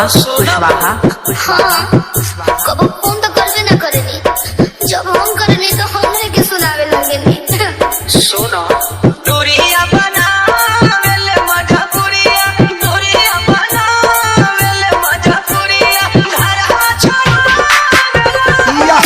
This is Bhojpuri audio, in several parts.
कुशवाहा, कुशवाहा। हाँ, कबो फोन तो करबे ना करेनी, जब हम करेनी तो हमरे के सुनावे लगेनी। सुनो दूरिया बनावेले मजबूरिया, दूरिया बनावेले मजबूरिया, घरवा छोड़ावेला।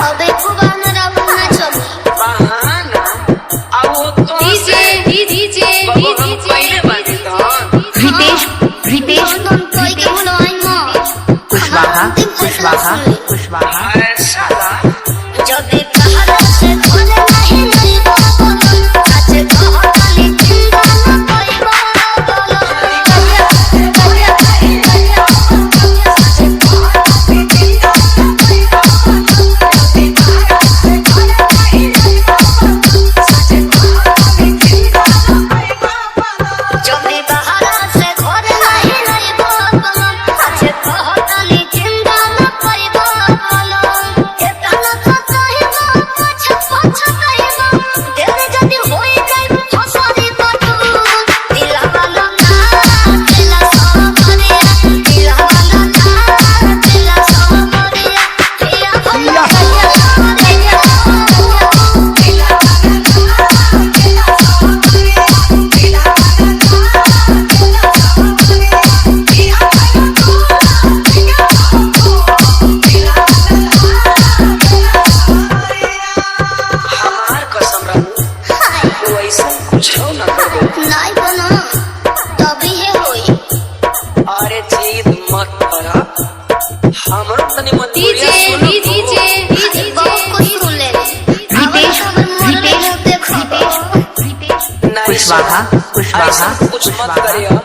अब एको बार ना राहुल ना चली। बहाना अब वो तो डीजे डीजे बाबू हम पहले बानी तो रितेश, रितेश, हम कोई के बुलवाई मत। कुशवाहा, कुशवाहा, कुशवाहा। अरे साला। जब कहरा से घरे नहीं नहीं बोलो, सच कहो ताली जिंदा ना कोई बोलो। जब बहरा से घरे नहीं नहीं बोलो, सच कहो ताली जिंदा ना कोई बोलो। एतना तो चाहिबो, कुछ कुछ चाहिबो, देर जदी होई जाई फसरी बटू। दिलवा ना दिला सोमरिया, दिलवा ना दिला सोमरिया, पिया भैया भैया। हमार कसम रानू, तू ऐसा कुछ ना करबे। नाई बना तभी है होई। अरे जीद मत करा, हमरो तनी मजबूरिया डीजे सुनो। डीजे डीजे बहुत कुछ सुन ले। रितेश, रितेश, रितेश, रितेश, नहीं कुशवाहा, सुना। कुशवाहा, ऐसा कुछ मत कुशवाहा। करियो।